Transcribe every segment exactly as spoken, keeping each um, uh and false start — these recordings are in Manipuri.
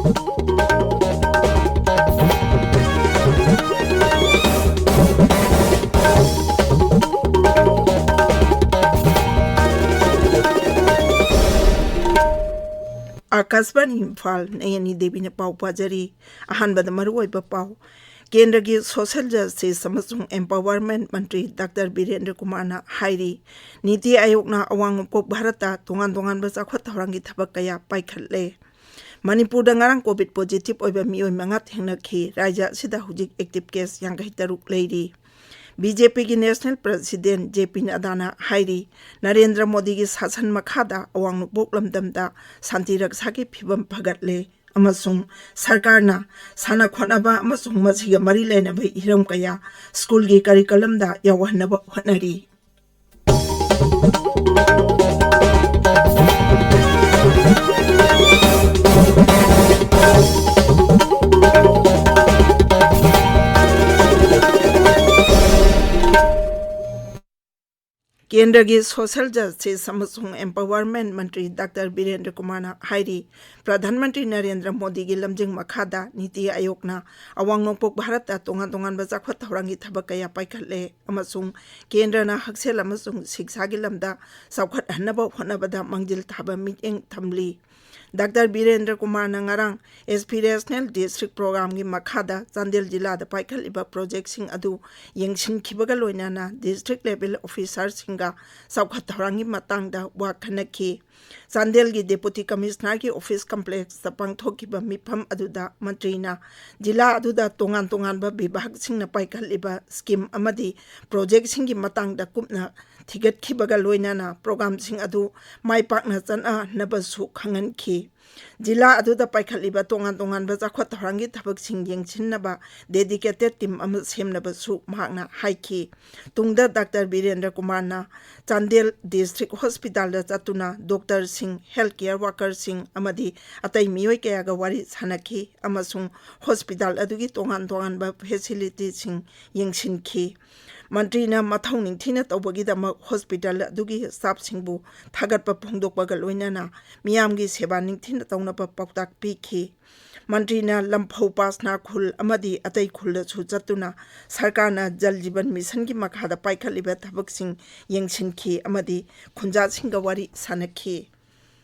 ꯑꯥꯀꯥꯁꯕꯥꯅꯤ ꯏꯝꯐꯥꯜ, ꯅꯌꯅꯤ ꯗꯦꯕꯤꯅ ꯄꯥꯎ ꯄꯥꯖꯔꯤ꯫ ꯑꯍꯥꯟꯕꯗ ꯃꯔꯨꯑꯣꯏꯕ ꯄꯥꯎ꯫ ꯀꯦꯟꯗ꯭ꯔꯒꯤ ꯁꯣꯁꯤꯌꯦꯜ ꯖꯁꯇꯤꯁ ꯑꯃꯁꯨꯡ ꯑꯦꯝꯄꯥꯋꯔꯃꯦꯟ ꯃꯟꯇ꯭ꯔꯤ ꯗꯥꯛꯇꯔ ꯕꯤꯔꯦꯟꯗ꯭ꯔ ꯀꯨꯃꯥꯔꯅ ꯍꯥꯏꯔꯤ, ꯅꯤꯇꯤ ꯑꯥꯌꯣꯒꯅ ꯑꯋꯥꯡ ꯅꯣꯡꯄꯣꯛ ꯚꯥꯔꯠꯇ ꯇꯣꯉꯥꯟ ꯇꯣꯉꯥꯟꯕ ꯆꯥꯎꯈꯠ ꯊꯧꯔꯥꯡꯒꯤ ꯊꯕꯛ ꯀꯌꯥ ꯄꯥꯏꯈꯠꯂꯦ꯫ ꯃꯅꯤꯄꯨꯔꯗ ꯉꯔꯥꯡ ꯀꯣꯚꯤꯗ ꯄꯣꯖꯤꯇꯤꯚ ꯑꯣꯏꯕ ꯃꯤꯑꯣꯏ ꯃꯉꯥ ꯊꯦꯡꯅꯈꯤ꯫ ꯔꯥꯖ꯭ꯌ ꯑꯁꯤꯗ ꯍꯧꯖꯤꯛ ꯑꯦꯛꯇꯤꯚ ꯀꯦꯁ ꯌꯥꯡꯈꯩ ꯇꯔꯨꯛ ꯂꯩꯔꯤ꯫ ꯕꯤ ꯖꯦ ꯄꯤꯒꯤ ꯅꯦꯁꯅꯦꯜ ꯄ꯭ꯔꯁꯤꯗꯦꯟꯠ ꯖꯦ ꯄꯤ ꯅꯗꯥꯅ ꯍꯥꯏꯔꯤ, ꯅꯔꯦꯟꯗ꯭ꯔ ꯃꯣꯗꯤꯒꯤ ꯁꯥꯁꯟ ꯃꯈꯥꯗ ꯑꯋꯥꯡ ꯅꯣꯡꯄꯣꯛ ꯂꯝꯗꯝꯗ ꯁꯥꯟꯇꯤ ꯔꯛꯁꯥꯒꯤ ꯐꯤꯕꯝ ꯐꯒꯠꯂꯦ ꯑꯃꯁꯨꯡ ꯁꯔꯀꯥꯔꯅ ꯁꯥꯟꯅ ꯈꯣꯠꯅꯕ ꯑꯃꯁꯨꯡ ꯃꯁꯤꯒ ꯃꯔꯤ ꯂꯩꯅꯕ ꯍꯤꯔꯝ ꯀꯌꯥ ꯁ꯭ꯀꯨꯜꯒꯤ ꯀꯔꯤꯀꯂꯝꯗ ꯌꯥꯎꯍꯟꯅꯕ ꯍꯣꯠꯅꯔꯤ꯫ ꯀꯦꯟꯗ꯭ꯔꯒꯤ ꯁꯣꯁꯤꯌꯦꯜ ꯖꯁꯇꯤꯁ ꯑꯃꯁꯨꯡ ꯑꯦꯝꯄꯥꯋꯔꯃꯦꯟ ꯃꯟꯇ꯭ꯔꯤ ꯗꯥꯛꯇꯔ ꯕꯤꯔꯦꯟꯗ꯭ꯔ ꯀꯨꯃꯥꯔꯅ ꯍꯥꯏꯔꯤ, ꯄ꯭ꯔꯙꯥꯟ ꯃꯟꯇ꯭ꯔꯤ ꯅꯔꯦꯟꯗ꯭ꯔ ꯃꯣꯗꯤꯒꯤ ꯂꯝꯖꯤꯡ ꯃꯈꯥꯗ ꯅꯤꯇꯤ ꯑꯥꯌꯣꯒꯅ ꯑꯋꯥꯡ ꯅꯣꯡꯄꯣꯛ ꯚꯥꯔꯠꯇ ꯇꯣꯉꯥꯟ ꯇꯣꯉꯥꯟꯕ ꯆꯥꯎꯈꯠ ꯊꯧꯔꯥꯡꯒꯤ ꯊꯕꯛ ꯀꯌꯥ ꯄꯥꯏꯈꯠꯂꯦ ꯑꯃꯁꯨꯡ ꯀꯦꯟꯗ꯭ꯔꯅ ꯍꯛꯁꯦꯜ ꯑꯃꯁꯨꯡ ꯁꯤꯛꯁꯥꯒꯤ ꯂꯝꯗ ꯆꯥꯎꯈꯠꯍꯟꯅꯕ ꯍꯣꯠꯅꯕꯗ ꯃꯥꯡꯖꯤꯜ ꯊꯥꯕ ꯃꯤꯠꯌꯦꯡ ꯊꯝꯂꯤ꯫ ꯗꯥꯛꯇꯔ ꯕꯤꯔꯦꯟꯗ꯭ꯔ ꯀꯨꯃꯥꯔꯅ ꯉꯔꯥꯡ ꯑꯦꯁꯄꯤꯔꯦꯁꯅꯦꯜ ꯗꯤꯁꯇ꯭ꯔꯤꯛ ꯄ꯭ꯔꯣꯒ꯭ꯔꯥꯝꯒꯤ ꯃꯈꯥꯗ ꯆꯥꯟꯗꯦꯜ ꯖꯤꯂꯥꯗ ꯄꯥꯏꯈꯠꯂꯤꯕ ꯄ꯭ꯔꯣꯖꯦꯛꯁꯤꯡ ꯑꯗꯨ ꯌꯦꯡꯁꯤꯟꯈꯤꯕꯒ ꯂꯣꯏꯅꯅ ꯗꯤꯁꯇ꯭ꯔꯤꯛ ꯂꯦꯚꯦꯜ ꯑꯣꯐꯤꯁꯥꯔꯁꯤꯡꯒ ꯆꯥꯎꯈꯠ ꯊꯧꯔꯥꯡꯒꯤ ꯃꯇꯥꯡꯗ ꯋꯥ ꯈꯟꯅꯈꯤ꯫ ꯆꯥꯟꯗꯦꯜꯒꯤ ꯗꯦꯄꯨꯇꯤ ꯀꯃꯤꯁꯅꯔꯒꯤ ꯑꯣꯐꯤꯁ ꯀꯝꯄ꯭ꯂꯦꯛꯁꯇ ꯄꯥꯡꯊꯣꯛꯈꯤꯕ ꯃꯤꯐꯝ ꯑꯗꯨꯗ ꯃꯟꯇ꯭ꯔꯤꯅ ꯖꯤꯂꯥ ꯑꯗꯨꯗ ꯇꯣꯉꯥꯟ ꯇꯣꯉꯥꯟꯕ ꯕꯤꯚꯥꯒꯁꯤꯡꯅ ꯄꯥꯏꯈꯠꯂꯤꯕ ꯁ꯭ꯀꯤꯝ ꯑꯃꯗꯤ ꯄ꯭ꯔꯣꯖꯦꯛꯁꯤꯡꯒꯤ ꯃꯇꯥꯡꯗ ꯀꯨꯞꯅ ꯊꯤꯒꯠꯈꯤꯕꯒ ꯂꯣꯏꯅꯅ ꯄ꯭ꯔꯣꯒ꯭ꯔꯥꯝꯁꯤꯡ ꯑꯗꯨ ꯃꯥꯏ ꯄꯥꯛꯅ ꯆꯠꯅꯅꯕꯁꯨ ꯈꯪꯍꯟꯈꯤ꯫ ꯖꯤꯂꯥ ꯑꯗꯨꯗ ꯄꯥꯏꯈꯠꯂꯤꯕ ꯇꯣꯉꯥꯟ ꯇꯣꯉꯥꯟꯕ ꯆꯥꯎꯈꯠ ꯊꯧꯔꯥꯡꯒꯤ ꯊꯕꯛꯁꯤꯡ ꯌꯦꯡꯁꯤꯟꯅꯕ ꯗꯦꯗꯤꯀꯦꯇꯦꯗ ꯇꯤꯝ ꯑꯃ ꯁꯦꯝꯅꯕꯁꯨ ꯃꯍꯥꯛꯅ ꯍꯥꯏꯈꯤ꯫ ꯇꯨꯡꯗ ꯗꯥꯛꯇꯔ ꯕꯤꯔꯦꯟꯗ꯭ꯔ ꯀꯨꯃꯥꯔꯅ ꯆꯥꯟꯗꯦꯜ ꯗꯤꯁꯇ꯭ꯔꯤꯛ ꯍꯣꯁꯄꯤꯇꯥꯜꯗ ꯆꯠꯇꯨꯅ ꯗꯣꯛꯇꯔꯁꯤꯡ, ꯍꯦꯜꯊ ꯀꯦꯌꯔ ꯋꯥꯀꯔꯁꯤꯡ ꯑꯃꯗꯤ ꯑꯇꯩ ꯃꯤꯑꯣꯏ ꯀꯌꯥꯒ ꯋꯥꯔꯤ ꯁꯥꯟꯅꯈꯤ ꯑꯃꯁꯨꯡ ꯍꯣꯁꯄꯤꯇꯥꯜ ꯑꯗꯨꯒꯤ ꯇꯣꯉꯥꯟ ꯇꯣꯉꯥꯟꯕ ꯐꯦꯁꯤꯂꯤꯇꯤꯁꯤꯡ ꯌꯦꯡꯁꯤꯟꯈꯤ꯫ ꯃꯟꯇ꯭ꯔꯤꯅ ꯃꯊꯧ ꯅꯤꯡꯊꯤꯅ ꯇꯧꯕꯒꯤꯗꯃꯛ ꯍꯣꯁꯄꯤꯇꯥꯜ ꯑꯗꯨꯒꯤ ꯁ꯭ꯇꯥꯐꯁꯤꯡꯕꯨ ꯊꯥꯒꯠꯄ ꯐꯣꯡꯗꯣꯛꯄꯒ ꯂꯣꯏꯅꯅ ꯃꯤꯌꯥꯝꯒꯤ ꯁꯦꯕꯥ ꯅꯤꯡꯊꯤꯅ ꯇꯧꯅꯕ ꯄꯥꯎꯇꯥꯛ ꯄꯤꯈꯤ꯫ ꯃꯟꯇ꯭ꯔꯤꯅ ꯂꯝꯐꯧ ꯄꯥꯁꯅꯥ ꯈꯨꯜ ꯑꯃꯗꯤ ꯑꯇꯩ ꯈꯨꯜꯗꯁꯨ ꯆꯠꯇꯨꯅ ꯁꯔꯀꯥꯔꯅ ꯖꯜ ꯖꯤꯕꯟ ꯃꯤꯁꯟꯒꯤ ꯃꯈꯥꯗ ꯄꯥꯏꯈꯠꯂꯤꯕ ꯊꯕꯛꯁꯤꯡ ꯌꯦꯡꯁꯤꯟꯈꯤ ꯑꯃꯗꯤ ꯈꯨꯟꯖꯥꯁꯤꯡꯒ ꯋꯥꯔꯤ ꯁꯥꯟꯅꯈꯤ꯫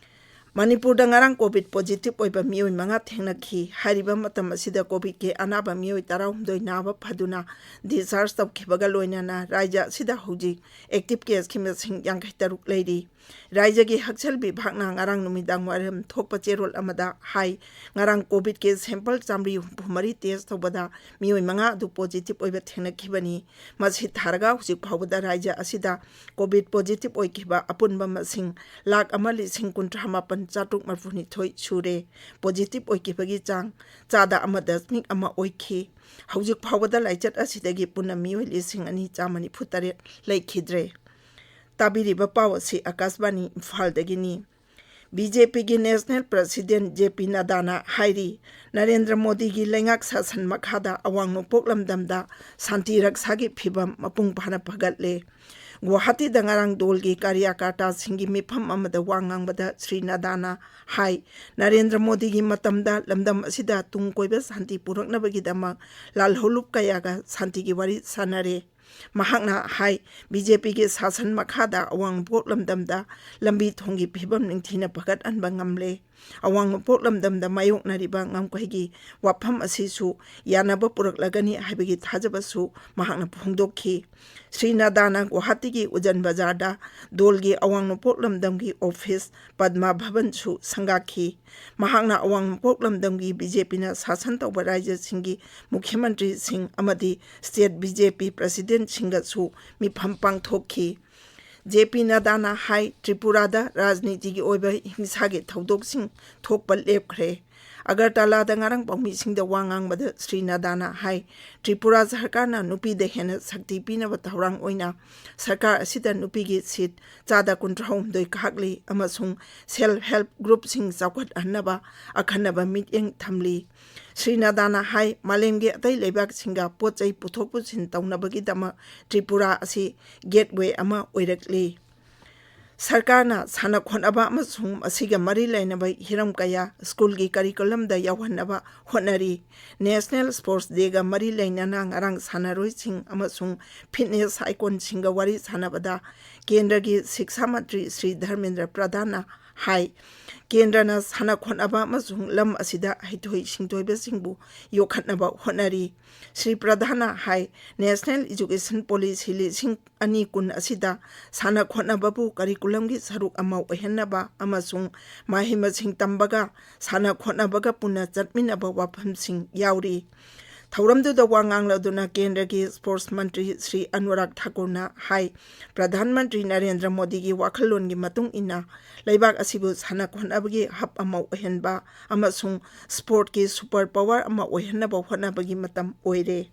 ꯃꯅꯤꯄꯨꯔꯗ ꯉꯔꯥꯡ ꯀꯣꯚꯤꯗ ꯄꯣꯖꯤꯇꯤꯚ ꯑꯣꯏꯕ ꯃꯤꯑꯣꯏ ꯃꯉꯥ ꯊꯦꯡꯅꯈꯤ꯫ ꯍꯥꯏꯔꯤꯕ ꯃꯇꯝ ꯑꯁꯤꯗ ꯀꯣꯚꯤꯗꯀꯤ ꯑꯅꯥꯕ ꯃꯤꯑꯣꯏ ꯇꯔꯥꯍꯨꯝꯗꯣꯏ ꯅꯥꯕ ꯐꯗꯨꯅ ꯗꯤꯁꯆꯥꯔꯖ ꯇꯧꯈꯤꯕꯒ ꯂꯣꯏꯅꯅ ꯔꯥꯖ꯭ꯌ ꯑꯁꯤꯗ ꯍꯧꯖꯤꯛ ꯑꯦꯛꯇꯤꯚ ꯀꯦꯁꯀꯤ ꯃꯁꯤꯡ ꯌꯥꯡꯈꯩ ꯇꯔꯨꯛ ꯂꯩꯔꯤ꯫ ꯔꯥꯖ꯭ꯌꯒꯤ ꯍꯛꯁꯦꯜ ꯕꯤꯚꯥꯒꯅ ꯉꯔꯥꯡ ꯅꯨꯃꯤꯗꯥꯡ ꯋꯥꯏꯔꯝ ꯊꯣꯛꯄ ꯆꯦꯔꯣꯜ ꯑꯃꯗ ꯍꯥꯏ, ꯉꯔꯥꯡ ꯀꯣꯚꯤꯗꯀꯤ ꯁꯦꯝꯄꯜ ꯆꯥꯃꯔꯤ ꯍꯨꯝꯐꯨ ꯃꯔꯤ ꯇꯦꯁ ꯇꯧꯕꯗ ꯃꯤꯑꯣꯏ ꯃꯉꯥ ꯑꯗꯨ ꯄꯣꯖꯤꯇꯤꯚ ꯑꯣꯏꯕ ꯊꯦꯡꯅꯈꯤꯕꯅꯤ꯫ ꯃꯁꯤ ꯊꯥꯔꯒ ꯍꯧꯖꯤꯛ ꯐꯥꯎꯕꯗ ꯔꯥꯖ꯭ꯌ ꯑꯁꯤꯗ ꯀꯣꯚꯤꯗ ꯄꯣꯖꯤꯇꯤꯚ ꯑꯣꯏꯈꯤꯕ ꯑꯄꯨꯟꯕ ꯃꯁꯤꯡ ꯂꯥꯈ ꯑꯃ ꯂꯤꯁꯤꯡ ꯀꯨꯟꯊ꯭ꯔꯥ ꯃꯥꯄꯟ ꯆꯥꯇ꯭ꯔꯨꯛ ꯃꯔꯤꯐꯨꯅꯤꯊꯣꯏ ꯁꯨꯔꯦ꯫ ꯄꯣꯖꯤꯇꯤꯚ ꯑꯣꯏꯈꯤꯕꯒꯤ ꯆꯥꯡ ꯆꯥꯗ ꯑꯃ ꯗꯁꯃꯤꯛ ꯑꯃ ꯑꯣꯏꯈꯤ꯫ ꯍꯧꯖꯤꯛ ꯐꯥꯎꯕꯗ ꯂꯥꯏꯆꯠ ꯑꯁꯤꯗꯒꯤ ꯄꯨꯟꯅ ꯃꯤꯑꯣꯏ ꯂꯤꯁꯤꯡ ꯑꯅꯤ ꯆꯥꯝꯃ ꯅꯤꯐꯨ ꯇꯔꯦꯠ ꯂꯩꯈꯤꯗ꯭ꯔꯦ꯫ ꯇꯥꯕꯤꯔꯤꯕ ꯄꯥꯎ ꯑꯁꯤ ꯑꯀꯥꯁꯕꯥꯅꯤ ꯏꯝꯐꯥꯜꯗꯒꯤꯅꯤ꯫ ꯕꯤ ꯖꯦ ꯄꯤꯒꯤ ꯅꯦꯁꯅꯦꯜ ꯄ꯭ꯔꯁꯤꯗꯦꯟꯠ ꯖꯦ ꯄꯤ ꯅꯗꯥꯅ ꯍꯥꯏꯔꯤ, ꯅꯔꯦꯟꯗ꯭ꯔ ꯃꯣꯗꯤꯒꯤ ꯂꯩꯉꯥꯛ ꯁꯥꯁꯟ ꯃꯈꯥꯗ ꯑꯋꯥꯡ ꯅꯣꯡꯄꯣꯛ ꯂꯝꯗꯝꯗ ꯁꯥꯟꯇꯤ ꯔꯛꯁꯥꯒꯤ ꯐꯤꯚꯝ ꯃꯄꯨꯡ ꯐꯥꯅ ꯐꯒꯠꯂꯦ꯫ ꯒꯨꯋꯥꯍꯥꯇꯤꯗ ꯉꯔꯥꯡ ꯗꯣꯜꯒꯤ ꯀꯥꯔꯤꯌꯥꯀꯥꯔꯇꯥꯁꯤꯡꯒꯤ ꯃꯤꯐꯝ ꯑꯃꯗ ꯋꯥ ꯉꯥꯡꯕꯗ ꯁ꯭ꯔꯤ ꯅꯗꯥꯅ ꯍꯥꯏ, ꯅꯔꯦꯟꯗ꯭ꯔ ꯃꯣꯗꯤꯒꯤ ꯃꯇꯝꯗ ꯂꯝꯗꯝ ꯑꯁꯤꯗ ꯇꯨꯡ ꯀꯣꯏꯕ ꯁꯥꯟꯇꯤ ꯄꯨꯔꯛꯅꯕꯒꯤꯗꯃꯛ ꯂꯥꯜꯍꯧꯂꯨꯞ ꯀꯌꯥꯒ ꯁꯥꯟꯇꯤꯒꯤ ꯋꯥꯔꯤ ꯁꯥꯟꯅꯔꯦ꯫ ꯃꯍꯥꯛꯅ ꯍꯥꯏ, ꯕꯤ ꯖꯦ ꯄꯤꯒꯤ ꯁꯥꯁꯟ ꯃꯈꯥꯗ ꯑꯋꯥꯡ ꯅꯣꯡꯄꯣꯛ ꯂꯝꯗꯝꯗ ꯂꯝꯕꯤ ꯊꯣꯡꯒꯤ ꯐꯤꯕꯝ ꯅꯤꯡꯊꯤꯅ ꯐꯒꯠꯍꯟꯕ ꯉꯝꯂꯦ꯫ ꯑꯋꯥꯡ ꯅꯣꯡꯄꯣꯛ ꯂꯝꯗꯝꯗ ꯃꯥꯌꯣꯛꯅꯔꯤꯕ ꯉꯝꯈꯩꯒꯤ ꯋꯥꯐꯝ ꯑꯁꯤꯁꯨ ꯌꯥꯅꯕ ꯄꯨꯔꯛꯂꯒꯅꯤ ꯍꯥꯏꯕꯒꯤ ꯊꯥꯖꯕꯁꯨ ꯃꯍꯥꯛꯅ ꯐꯣꯡꯗꯣꯛꯈꯤ꯫ ꯁ꯭ꯔꯤ ꯅꯗꯥꯅ ꯒꯨꯋꯥꯍꯥꯇꯤꯒꯤ ꯎꯖꯟ ꯕꯖꯥꯔꯗ ꯗꯣꯜꯒꯤ ꯑꯋꯥꯡ ꯅꯣꯡꯄꯣꯛ ꯂꯝꯗꯝꯒꯤ ꯑꯣꯐꯤꯁ ꯄꯗꯃ ꯚꯕꯟꯁꯨ ꯁꯪꯒꯥꯈꯤ꯫ ꯃꯍꯥꯛꯅ ꯑꯋꯥꯡ ꯅꯣꯡꯄꯣꯛ ꯂꯝꯗꯝꯒꯤ ꯕꯤ ꯖꯦ ꯄꯤꯅ ꯁꯥꯁꯟ ꯇꯧꯕ ꯔꯥꯖ꯭ꯌꯁꯤꯡꯒꯤ ꯃꯨꯈ꯭ꯌ ꯃꯟꯇ꯭ꯔꯤꯁꯤꯡ ꯑꯃꯗꯤ ꯁ꯭ꯇꯦꯠ ꯕꯤ ꯖꯦ ꯄꯤ ꯄ꯭ꯔꯁꯤꯗꯦꯟꯠꯁꯤꯡꯒꯁꯨ ꯃꯤꯐꯝ ꯄꯥꯡꯊꯣꯛꯈꯤ꯫ ꯖꯦ ꯄꯤ ꯅꯗꯥꯅ ꯍꯥꯏ, ꯇ꯭ꯔꯤꯄꯨꯔꯥꯗ ꯔꯥꯖꯅꯤꯇꯤꯒꯤ ꯑꯣꯏꯕ ꯍꯤꯡꯁꯥꯒꯤ ꯊꯧꯗꯣꯛꯁꯤꯡ ꯊꯣꯛꯄ ꯂꯦꯞꯈ꯭ꯔꯦ꯫ ꯑꯒꯔꯇꯂꯥꯗ ꯉꯔꯥꯡ ꯄꯥꯎꯃꯤꯁꯤꯡꯗ ꯋꯥ ꯉꯥꯡꯕꯗ ꯁ꯭ꯔꯤ ꯅꯗꯥꯅ ꯍꯥꯏ, ꯇ꯭ꯔꯤꯄꯨꯔꯥ ꯁꯔꯀꯥꯔꯅ ꯅꯨꯄꯤꯗ ꯍꯦꯟꯅ ꯁꯛꯇꯤ ꯄꯤꯅꯕ ꯊꯧꯔꯥꯡ ꯑꯣꯏꯅ ꯁꯔꯀꯥꯔ ꯑꯁꯤꯗ ꯅꯨꯄꯤꯒꯤ ꯁꯤꯠ ꯆꯥꯗ ꯀꯨꯟꯊ꯭ꯔꯥꯍꯨꯝꯗꯣꯏ ꯈꯥꯛꯂꯤ ꯑꯃꯁꯨꯡ ꯁꯦꯜꯐ ꯍꯦꯜꯞ ꯒ꯭ꯔꯨꯞꯁꯤꯡ ꯆꯥꯎꯈꯠꯍꯟꯅꯕ ꯑꯈꯟꯅꯕ ꯃꯤꯠꯌꯦꯡ ꯊꯝꯂꯤ꯫ ꯁ꯭ꯔꯤ ꯅꯗꯥꯅ ꯍꯥꯏ, ꯃꯥꯂꯦꯝꯒꯤ ꯑꯇꯩ ꯂꯩꯕꯥꯛꯁꯤꯡꯒ ꯄꯣꯠ ꯆꯩ ꯄꯨꯊꯣꯛ ꯄꯨꯁꯤꯟ ꯇꯧꯅꯕꯒꯤꯗꯃꯛ ꯇ꯭ꯔꯤꯄꯨꯔꯥ ꯑꯁꯤ ꯒꯦꯠꯋꯦ ꯑꯃ ꯑꯣꯏꯔꯛꯂꯤ꯫ ꯁꯔꯀꯥꯔꯅ ꯁꯥꯟꯅ ꯈꯣꯠꯅꯕ ꯑꯃꯁꯨꯡ ꯃꯁꯤꯒ ꯃꯔꯤ ꯂꯩꯅꯕ ꯍꯤꯔꯝ ꯀꯌꯥ ꯁ꯭ꯀꯨꯜꯒꯤ ꯀꯔꯤꯀꯨꯂꯝꯗ ꯌꯥꯎꯍꯟꯅꯕ ꯍꯣꯠꯅꯔꯤ꯫ National Sports Day-ꯒ ꯃꯔꯤ ꯂꯩꯅꯅ ꯉꯔꯥꯡ ꯁꯥꯟꯅꯔꯣꯏꯁꯤꯡ ꯑꯃꯁꯨꯡ fitness icon-ꯁꯤꯡꯒ ꯋꯥꯔꯤ ꯁꯥꯟꯅꯕꯗ ꯀꯦꯟꯗ꯭ꯔꯒꯤ ꯁꯤꯛꯁꯥ ꯃꯟꯇ꯭ꯔꯤ ꯁ꯭ꯔꯤ ꯙꯔꯃꯦꯟꯗ꯭ꯔ ꯄ꯭ꯔꯙꯥꯟꯅ ꯍꯥꯏ, ꯀꯦꯟꯗ꯭ꯔꯅ ꯁꯥꯟꯅ ꯈꯣꯠꯅꯕ ꯑꯃꯁꯨꯡ ꯂꯝ ꯑꯁꯤꯗ ꯍꯩꯊꯣꯏ ꯁꯤꯡꯊꯣꯏꯕꯁꯤꯡꯕꯨ ꯌꯣꯛꯈꯠꯅꯕ ꯍꯣꯠꯅꯔꯤ꯫ ꯁ꯭ꯔꯤ ꯄ꯭ꯔꯙꯥꯟꯅ ꯍꯥꯏ, National Education Policy ꯂꯤꯁꯤꯡ ꯑꯅꯤ ꯀꯨꯟ ꯑꯁꯤꯗ ꯁꯥꯟꯅ ꯈꯣꯠꯅꯕꯕꯨ ꯀꯔꯤꯀꯨꯂꯝꯒꯤ ꯁꯔꯨꯛ ꯑꯃ ꯑꯣꯏꯍꯟꯅꯕ ꯑꯃꯁꯨꯡ ꯃꯍꯩ ꯃꯁꯤꯡ ꯇꯝꯕꯒ ꯁꯥꯟꯅ ꯈꯣꯠꯅꯕꯒ ꯄꯨꯟꯅ ꯆꯠꯃꯤꯟꯅꯕ ꯋꯥꯐꯝꯁꯤꯡ ꯌꯥꯎꯔꯤ꯫ ꯊꯧꯔꯝꯗꯨꯗ ꯋꯥ ꯉꯥꯡꯂꯗꯨꯅ ꯀꯦꯟꯗ꯭ꯔꯒꯤ sports ꯃꯟꯇ꯭ꯔꯤ ꯁ꯭ꯔꯤ ꯑꯅꯨꯔꯥꯒ ꯊꯥꯀꯨꯔꯅ ꯍꯥꯏ, ꯄ꯭ꯔꯙꯥꯟ ꯃꯟꯇ꯭ꯔꯤ ꯅꯔꯦꯟꯗ꯭ꯔ ꯃꯣꯗꯤꯒꯤ ꯋꯥꯈꯜꯂꯣꯟꯒꯤ ꯃꯇꯨꯡ ꯏꯟꯅ ꯂꯩꯕꯥꯛ ꯑꯁꯤꯕꯨ ꯁꯥꯟꯅ ꯈꯣꯠꯅꯕꯒꯤ hub ꯑꯃ ꯑꯣꯏꯍꯟꯕ ꯑꯃꯁꯨꯡ sports-ꯀꯤ super power ꯑꯃ ꯑꯣꯏꯍꯟꯅꯕ ꯍꯣꯠꯅꯕꯒꯤ ꯃꯇꯝ ꯑꯣꯏꯔꯦ꯫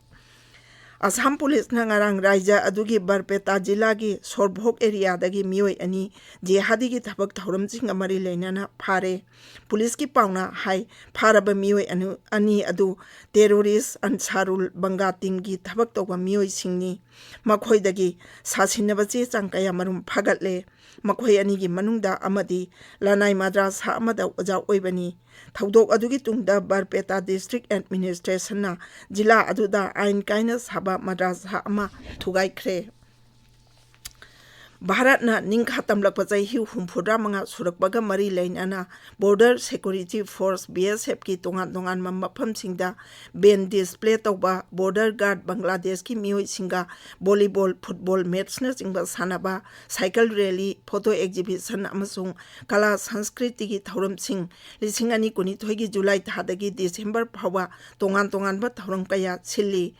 ꯑꯁꯥꯝ ꯄꯨꯂꯤꯁꯅ ꯉꯔꯥꯡ ꯔꯥꯏꯖ꯭ꯌ ꯑꯗꯨꯒꯤ ꯕꯔꯄꯦꯇꯥ ꯖꯤꯂꯥꯒꯤ ꯁꯣꯔꯚꯣꯛ area-ꯗꯒꯤ ꯃꯤꯑꯣꯏ ꯑꯅꯤ ꯖꯤꯍꯥꯗꯤꯒꯤ ꯊꯕꯛ ꯊꯧꯔꯝꯁꯤꯡꯒ ꯃꯔꯤ ꯂꯩꯅꯅ ꯐꯥꯔꯦ꯫ ꯄꯨꯂꯤꯁꯀꯤ ꯄꯥꯎꯅ ꯍꯥꯏ, ꯐꯥꯔꯕ ꯃꯤꯑꯣꯏ ꯑꯅꯤ, ꯑꯅꯤ ꯑꯗꯨ terrorist ꯑꯟꯁꯥꯔꯨꯜ ꯕꯪꯒꯥꯇꯤꯟꯒꯤ ꯊꯕꯛ ꯇꯧꯕ ꯃꯤꯑꯣꯏꯁꯤꯡꯅꯤ꯫ ꯃꯈꯣꯏꯗꯒꯤ ꯁꯥꯁꯤꯟꯅꯕ ꯆꯦ ꯆꯥꯡ ꯀꯌꯥ ꯃꯔꯨꯝ ꯐꯥꯒꯠꯂꯦ꯫ ꯃꯈꯣꯏ ꯑꯅꯤꯒꯤ ꯃꯅꯨꯡꯗ ꯑꯃꯗꯤ ꯂꯅꯥꯏ ꯃꯗ꯭ꯔꯥꯁꯥ ꯑꯃꯗ ꯑꯣꯖꯥ ꯑꯣꯏꯕꯅꯤ꯫ ꯊꯧꯗꯣꯛ ꯑꯗꯨꯒꯤ ꯇꯨꯡꯗ ꯕꯔꯄꯦꯇꯥ district administration-ꯅ ꯖꯤꯂꯥ ꯑꯗꯨꯗ ꯑꯥꯏꯟ ꯀꯥꯏꯅ ꯁꯥꯕ ꯃꯗ꯭ꯔꯥꯁꯥ ꯑꯃ ꯊꯨꯒꯥꯏꯈ꯭ꯔꯦ꯫ ꯚꯥꯔꯠꯅ ꯅꯤꯡꯈꯥ ꯇꯝꯂꯛꯄ ꯆꯍꯤ ꯍꯨꯝꯐꯨꯇꯔꯥ ꯃꯉꯥ ꯁꯨꯔꯛꯄꯒ ꯃꯔꯤ ꯂꯩꯅꯅ Border Security Force, B S F-ꯀꯤ ꯇꯣꯉꯥꯟ ꯇꯣꯉꯥꯟꯕ ꯃꯐꯝꯁꯤꯡꯗ band display ꯇꯧꯕ, border guard ꯕꯪꯒ꯭ꯂꯥꯗꯦꯁꯀꯤ ꯃꯤꯑꯣꯏꯁꯤꯡꯒ volleyball, football match-ꯅꯆꯤꯡꯕ ꯁꯥꯟꯅꯕ, cycle rally, photo exhibition ꯑꯃꯁꯨꯡ ꯀꯂꯥ ꯁꯪꯁꯀ꯭ꯔꯤꯇꯤꯒꯤ ꯊꯧꯔꯝꯁꯤꯡ ꯂꯤꯁꯤꯡ ꯑꯅꯤ ꯀꯨꯟꯅꯤꯊꯣꯏꯒꯤ ꯖꯨꯂꯥꯏ ꯊꯥꯗꯒꯤ ꯗꯤꯁꯦꯝꯕꯔ ꯐꯥꯎꯕ ꯇꯣꯉꯥꯟ ꯇꯣꯉꯥꯟꯕ ꯊꯧꯔꯝ ꯀꯌꯥ ꯁꯤꯜꯂꯤ꯫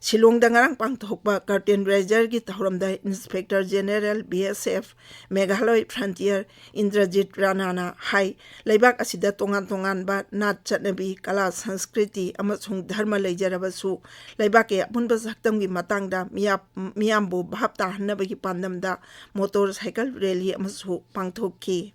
ꯁꯤꯂꯣꯡꯗ ꯉꯔꯥꯡ ꯄꯥꯡꯊꯣꯛꯄ curtain raiser-ꯒꯤ ꯊꯧꯔꯝꯗ Inspector General, B S F, Meghalaya Frontier, Indrajit ꯔꯥꯅꯥꯅ ꯍꯥꯏ, ꯂꯩꯕꯥꯛ ꯑꯁꯤꯗ ꯇꯣꯉꯥꯟ ꯇꯣꯉꯥꯟꯕ ꯅꯥꯠ ꯆꯠꯅꯕꯤ, ꯀꯂꯥ ꯁꯪꯁꯀ꯭ꯔꯤꯇꯤ ꯑꯃꯁꯨꯡ ꯙꯔꯃ ꯂꯩꯖꯔꯕꯁꯨ, ꯂꯩꯕꯥꯛꯀꯤ ꯑꯄꯨꯟꯕ ꯁꯛꯇꯝꯒꯤ ꯃꯇꯥꯡꯗ ꯃꯤꯌꯥꯞ-, ꯃꯤꯌꯥꯝꯕꯨ ꯚꯥꯞ ꯇꯥꯍꯟꯅꯕꯒꯤ ꯄꯥꯟꯗꯝꯗ motorcycle rally ꯑꯃꯁꯨ ꯄꯥꯡꯊꯣꯛꯈꯤ꯫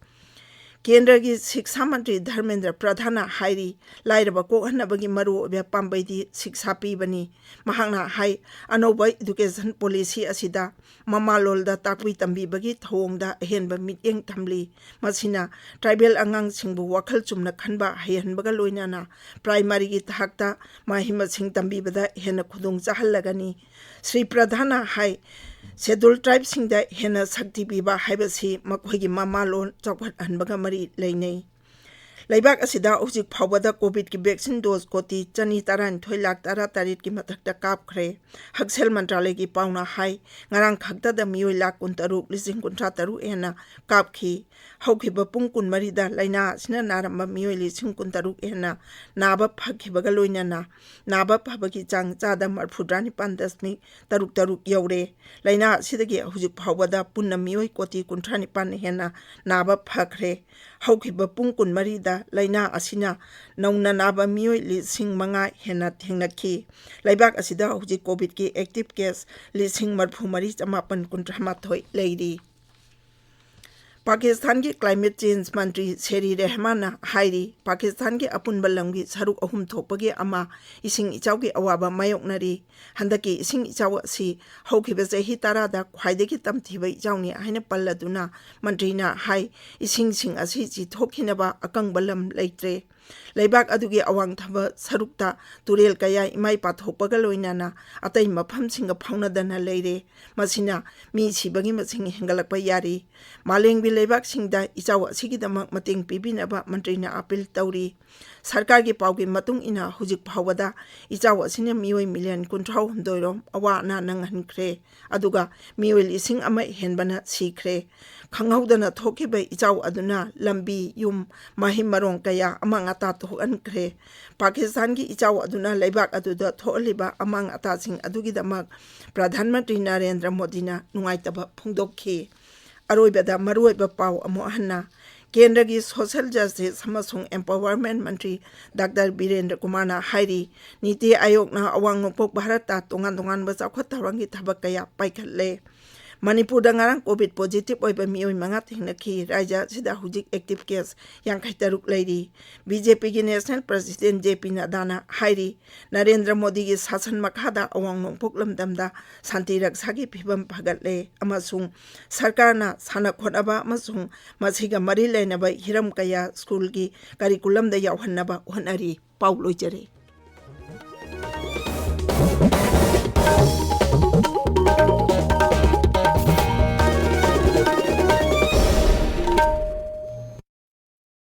ꯀꯦꯟꯗ꯭ꯔꯒꯤ ꯁꯤꯛꯁꯥ ꯃꯟꯇ꯭ꯔꯤ ꯙꯔꯃꯦꯟꯗ꯭ꯔ ꯄ꯭ꯔꯙꯥꯟꯅ ꯍꯥꯏꯔꯤ, ꯂꯥꯏꯔꯕ ꯀꯣꯛꯍꯟꯅꯕꯒꯤ ꯃꯔꯨꯑꯣꯏꯕ ꯄꯥꯝꯕꯩꯗꯤ ꯁꯤꯛꯁꯥ ꯄꯤꯕꯅꯤ꯫ ꯃꯍꯥꯛꯅ ꯍꯥꯏ, ꯑꯅꯧꯕ education policy ꯑꯁꯤꯗ ꯃꯃꯥꯂꯣꯟꯗ ꯇꯥꯛꯄꯤ ꯇꯝꯕꯤꯕꯒꯤ ꯊꯧꯑꯣꯡꯗ ꯑꯍꯦꯟꯕ ꯃꯤꯠꯌꯦꯡ ꯊꯝꯂꯤ꯫ ꯃꯁꯤꯅ tribal ꯑꯉꯥꯡꯁꯤꯡꯕꯨ ꯋꯥꯈꯜ ꯆꯨꯝꯅ ꯈꯟꯕ ꯍꯩꯍꯟꯕꯒ ꯂꯣꯏꯅꯅ primaryꯒꯤ ꯊꯥꯛꯇ ꯃꯍꯩ ꯃꯁꯤꯡ ꯇꯝꯕꯤꯕꯗ ꯍꯦꯟꯅ ꯈꯨꯗꯣꯡ ꯆꯥꯍꯜꯂꯒꯅꯤ꯫ ꯁ꯭ꯔꯤ ꯄ꯭ꯔꯙꯥꯟꯅ ꯍꯥꯏ, scheduled tribeꯁꯤꯡꯗ ꯍꯦꯟꯅ ꯁꯛꯇꯤ ꯄꯤꯕ ꯍꯥꯏꯕꯁꯤ ꯃꯈꯣꯏꯒꯤ ꯃꯃꯥꯂꯣꯟ ꯆꯥꯎꯈꯠꯍꯟꯕꯒ ꯃꯔꯤ ꯂꯩꯅꯩ꯫ ꯂꯩꯕꯥꯛ ꯑꯁꯤꯗ ꯍꯧꯖꯤꯛ ꯐꯥꯎꯕꯗ COVIDꯀꯤ vaccine dose ꯀꯣꯇꯤ ꯆꯅꯤ ꯇꯔꯥꯅꯤꯊꯣꯏ ꯂꯥꯈ ꯇꯔꯥꯇꯔꯦꯠꯀꯤ ꯃꯊꯛꯇ ꯀꯥꯞꯈ꯭ꯔꯦ꯫ ꯍꯛꯁꯦꯜ ꯃꯟꯇ꯭ꯔꯥꯂꯌꯒꯤ ꯄꯥꯎꯅ ꯍꯥꯏ, ꯉꯔꯥꯡ ꯈꯛꯇꯗ ꯃꯤꯑꯣꯏ ꯂꯥꯈ ꯀꯨꯟꯇꯔꯨꯛ ꯂꯤꯁꯤꯡ ꯀꯨꯟꯊ꯭ꯔꯥ ꯇꯔꯨꯛ ꯍꯦꯟꯅ ꯀꯥꯞꯈꯤ꯫ ꯍꯧꯈꯤꯕ ꯄꯨꯡ ꯀꯨꯟꯃꯔꯤꯗ ꯂꯥꯏꯅꯥ ꯑꯁꯤꯅ ꯅꯥꯔꯝꯕ ꯃꯤꯑꯣꯏ ꯂꯤꯁꯤꯡ ꯀꯨꯟꯇꯔꯨꯛ ꯍꯦꯟꯅ ꯅꯥꯕ ꯐꯈꯤꯕꯒ ꯂꯣꯏꯅꯅ ꯅꯥꯕ ꯐꯕꯒꯤ ꯆꯥꯡ ꯆꯥꯗ ꯃꯔꯐꯨꯇꯔꯥ ꯅꯤꯄꯥꯟ ꯗꯁꯃꯤꯛ ꯇꯔꯨꯛ ꯇꯔꯨꯛ ꯌꯧꯔꯦ꯫ ꯂꯥꯏꯅꯥ ꯑꯁꯤꯗꯒꯤ ꯍꯧꯖꯤꯛ ꯐꯥꯎꯕꯗ ꯄꯨꯟꯅ ꯃꯤꯑꯣꯏ ꯀꯣꯇꯤ ꯀꯨꯟꯊ꯭ꯔꯥ ꯅꯤꯄꯥꯟ ꯍꯦꯟꯅ ꯅꯥꯕ ꯐꯈ꯭ꯔꯦ꯫ ꯍꯧꯈꯤꯕ ꯄꯨꯡ ꯀꯨꯟꯃꯔꯤꯗ ꯂꯥꯏꯅꯥ ꯑꯁꯤꯅ ꯅꯧꯅ ꯅꯥꯕ ꯃꯤꯑꯣꯏ ꯂꯤꯁꯤꯡ ꯃꯉꯥ ꯍꯦꯟꯅ ꯊꯦꯡꯅꯈꯤ꯫ ꯂꯩꯕꯥꯛ ꯑꯁꯤꯗ ꯍꯧꯖꯤꯛ COVIDꯀꯤ active case ꯂꯤꯁꯤꯡ ꯃꯔꯐꯨ ꯃꯔꯤ ꯆꯃꯥꯄꯟ ꯀꯨꯟꯊ꯭ꯔꯥ ꯃꯥꯊꯣꯏ ꯂꯩꯔꯤ꯫ ꯄꯥꯀꯤꯁꯇꯥꯟꯒꯤ climate change ꯃꯟꯇ꯭ꯔꯤ ꯁꯦꯔꯤ ꯔꯦꯍꯃꯥꯟꯅ ꯍꯥꯏꯔꯤ, ꯄꯥꯀꯤꯁꯇꯥꯟꯒꯤ ꯑꯄꯨꯟꯕ ꯂꯝꯒꯤ ꯁꯔꯨꯛ ꯑꯍꯨꯝ ꯊꯣꯛꯄꯒꯤ ꯑꯃ ꯏꯁꯤꯡ ꯏꯆꯥꯎꯒꯤ ꯑꯋꯥꯕ ꯃꯥꯌꯣꯛꯅꯔꯤ꯫ ꯍꯟꯗꯛꯀꯤ ꯏꯁꯤꯡ ꯏꯆꯥꯎ ꯑꯁꯤ ꯍꯧꯈꯤꯕ ꯆꯍꯤ ꯇꯔꯥꯗ ꯈ꯭ꯋꯥꯏꯗꯒꯤ ꯇꯝꯊꯤꯕ ꯏꯆꯥꯎꯅꯤ ꯍꯥꯏꯅ ꯄꯜꯂꯗꯨꯅ ꯃꯟꯇ꯭ꯔꯤꯅ ꯍꯥꯏ, ꯏꯁꯤꯡꯁꯤꯡ ꯑꯁꯤ ꯆꯤꯊꯣꯛꯈꯤꯅꯕ ꯑꯀꯪꯕ ꯂꯝ ꯂꯩꯇ꯭ꯔꯦ꯫ ꯂꯩꯕꯥꯛ ꯑꯗꯨꯒꯤ ꯑꯋꯥꯡ ꯊꯪꯕ ꯁꯔꯨꯛꯇ ꯇꯨꯔꯦꯜ ꯀꯌꯥ ꯏꯃꯥꯏ ꯄꯥꯊꯣꯛꯄꯒ ꯂꯣꯏꯅꯅ ꯑꯇꯩ ꯃꯐꯝꯁꯤꯡꯒ ꯐꯥꯎꯅꯗꯅ ꯂꯩꯔꯦ꯫ ꯃꯁꯤꯅ ꯃꯤ ꯁꯤꯕꯒꯤ ꯃꯁꯤꯡ ꯍꯦꯟꯒꯠꯂꯛꯄ ꯌꯥꯔꯤ꯫ ꯃꯥꯂꯦꯝꯒꯤ ꯂꯩꯕꯥꯛꯁꯤꯡꯗ ꯏꯆꯥꯎ ꯑꯁꯤꯒꯤꯗꯃꯛ ꯃꯇꯦꯡ ꯄꯤꯕꯤꯅꯕ ꯃꯟꯇ꯭ꯔꯤꯅ ꯑꯥꯄꯤꯜ ꯇꯧꯔꯤ꯫ ꯁꯔꯀꯥꯔꯒꯤ ꯄꯥꯎꯒꯤ ꯃꯇꯨꯡ ꯏꯟꯅ ꯍꯧꯖꯤꯛ ꯐꯥꯎꯕꯗ ꯏꯆꯥꯎ ꯑꯁꯤꯅ ꯃꯤꯑꯣꯏ ꯃꯤꯂꯤꯌꯟ ꯀꯨꯟꯊ꯭ꯔꯥ ꯍꯨꯝꯗꯣꯏ ꯔꯣꯝ ꯑꯋꯥ ꯑꯅꯥ ꯅꯪꯍꯟꯈ꯭ꯔꯦ, ꯑꯗꯨꯒ ꯃꯤꯑꯣꯏ ꯂꯤꯁꯤꯡ ꯑꯃ ꯍꯦꯟꯕꯅ ꯁꯤꯈ꯭ꯔꯦ꯫ ꯈꯪꯍꯧꯗꯅ ꯊꯣꯛꯈꯤꯕ ꯏꯆꯥꯎ ꯑꯗꯨꯅ ꯂꯝꯕꯤ, ꯌꯨꯝ, ꯃꯍꯩ ꯃꯔꯣꯡ ꯀꯌꯥ ꯑꯃꯥꯡ ꯑꯇꯥ ꯊꯣꯛꯍꯟꯈ꯭ꯔꯦ꯫ ꯄꯥꯀꯤꯁꯇꯥꯟꯒꯤ ꯏꯆꯥꯎ ꯑꯗꯨꯅ ꯂꯩꯕꯥꯛ ꯑꯗꯨꯗ ꯊꯣꯛꯍꯜꯂꯤꯕ ꯑꯃꯥꯡ ꯑꯇꯥꯁꯤꯡ ꯑꯗꯨꯒꯤꯗꯃꯛ ꯄ꯭ꯔꯙꯥꯟ ꯃꯟꯇ꯭ꯔꯤ ꯅꯔꯦꯟꯗ꯭ꯔ ꯃꯣꯗꯤꯅ ꯅꯨꯡꯉꯥꯏꯇꯕ ꯐꯣꯡꯗꯣꯛꯈꯤ꯫ ꯑꯔꯣꯏꯕꯗ ꯃꯔꯨꯑꯣꯏꯕ ꯄꯥꯎ ꯑꯃꯨꯛ ꯍꯟꯅ꯫ ꯀꯦꯟꯗ꯭ꯔꯒꯤ social justice ꯑꯃꯁꯨꯡ empowerment ꯃꯟꯇ꯭ꯔꯤ ꯗꯥꯛꯇꯔ ꯕꯤꯔꯦꯟꯗ꯭ꯔ ꯀꯨꯃꯥꯔꯅ ꯍꯥꯏꯔꯤ, ꯅꯤꯇꯤ ꯑꯥꯌꯣꯒꯅ ꯑꯋꯥꯡ ꯅꯣꯡꯄꯣꯛ ꯚꯥꯔꯠꯇ ꯇꯣꯉꯥꯟ ꯇꯣꯉꯥꯟꯕ ꯆꯥꯎꯈꯠ ꯊꯧꯔꯥꯡꯒꯤ ꯊꯕꯛ ꯀꯌꯥ ꯄꯥꯏꯈꯠꯂꯦ꯫ ꯃꯅꯤꯄꯨꯔꯗ ꯉꯔꯥꯡ ꯀꯣꯚꯤꯗ ꯄꯣꯖꯤꯇꯤꯚ ꯑꯣꯏꯕ ꯃꯤꯑꯣꯏ ꯃꯉꯥ ꯊꯦꯡꯅꯈꯤ꯫ ꯔꯥꯏꯖ꯭ꯌ ꯑꯁꯤꯗ ꯍꯧꯖꯤꯛ ꯑꯦꯛꯇꯤꯚ ꯀꯦꯁ ꯌꯥꯡꯈꯩ ꯇꯔꯨꯛ ꯂꯩꯔꯤ꯫ ꯕꯤ ꯖꯦ ꯄꯤꯒꯤ ꯅꯦꯁꯅꯦꯜ ꯄ꯭ꯔꯁꯤꯗꯦꯟꯠ ꯖꯦ ꯄꯤ ꯅꯗꯥꯅ ꯍꯥꯏꯔꯤ, ꯅꯔꯦꯟꯗ꯭ꯔ ꯃꯣꯗꯤꯒꯤ ꯁꯥꯁꯟ ꯃꯈꯥꯗ ꯑꯋꯥꯡ ꯅꯣꯡꯄꯣꯛ ꯂꯝꯗꯝꯗ ꯁꯥꯟꯇꯤ ꯔꯛꯁꯥꯒꯤ ꯐꯤꯚꯝ ꯐꯒꯠꯂꯦ ꯑꯃꯁꯨꯡ ꯁꯔꯀꯥꯔꯅ ꯁꯥꯟꯅ ꯈꯣꯠꯅꯕ ꯑꯃꯁꯨꯡ ꯃꯁꯤꯒ ꯃꯔꯤ ꯂꯩꯅꯕ ꯍꯤꯔꯝ ꯀꯌꯥ ꯁ꯭ꯀꯨꯜꯒꯤ ꯀꯔꯤꯀꯨꯂꯝꯗ ꯌꯥꯎꯍꯟꯅꯕ ꯍꯣꯠꯅꯔꯤ꯫ ꯄꯥꯎ ꯂꯣꯏꯖꯔꯦ꯫